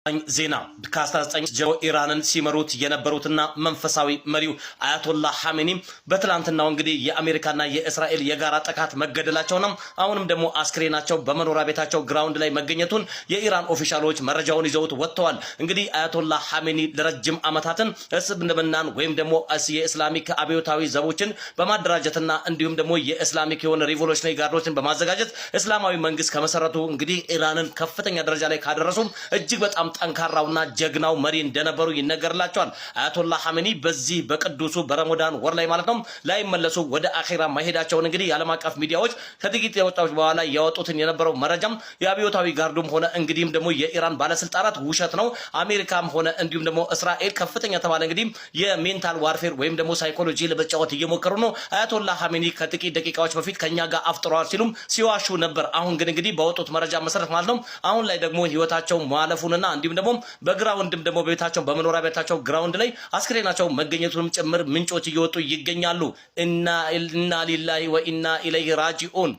ዜና፣ ከ19 ጀምሮ ኢራንን ሲመሩት የነበሩትና መንፈሳዊ መሪው አያቶላ ሐሜኒ በትላንትናው እንግዲህ የአሜሪካና የእስራኤል የጋራ ጥቃት መገደላቸውና አሁንም ደግሞ አስክሬናቸው በመኖሪያ ቤታቸው ground ላይ መገኘቱን የኢራን official ኦች መረጃውን ይዘውት ወጥተዋል። እንግዲህ አያቶላ ሐሜኒ ለረጅም ዓመታትን እስልምናን ወይም ደግሞ የ Islamic አብዮታዊ ዘቦችን በማደራጀትና እንዲሁም ደግሞ የ Islamic የሆነ revolutionary guard ኦችን በማዘጋጀት እስላማዊ መንግስት ከመሰረቱ እንግዲህ ኢራንን ከፍተኛ ደረጃ ላይ ካደረሱ እጅግ በጣም ጠንካራውና ጀግናው መሪ እንደነበሩ ይነገርላቸዋል። አያቶላ ሐሜኒ በዚህ በቅዱሱ በረመዳን ወር ላይ ማለት ነው ላይመለሱ ወደ አኼራ መሄዳቸውን እንግዲህ የዓለም አቀፍ ሚዲያዎች ከጥቂት ወጣቶች በኋላ ያወጡትን የነበረው መረጃም የአብዮታዊ guard ኡም ሆነ እንግዲህም ደግሞ የኢራን ባለስልጣናት ውሸት ነው፣ አሜሪካም ሆነ እንዲሁም ደግሞ እስራኤል ከፍተኛ ተባለ እንግዲህ የ mental warfare ወይም ደግሞ ሳይኮሎጂ ለመጫወት እየሞከሩ ነው። አያቶላ ሐሜኒ ከጥቂት ደቂቃዎች በፊት ከኛ ጋር አፍጥረዋል ሲሉም ሲዋሹ ነበር። አሁን ግን እንግዲህ በወጡት መረጃ መሰረት ማለት ነው አሁን ላይ ደግሞ ህይወታቸው ማለፉንና እንዲሁም ደግሞ በ ground ም ደግሞ በቤታቸው በመኖሪያ ቤታቸው ground ላይ አስክሬናቸው መገኘቱንም ጭምር ምንጮች እየወጡ ይገኛሉ። إنا لله وإنا إليه راجعون።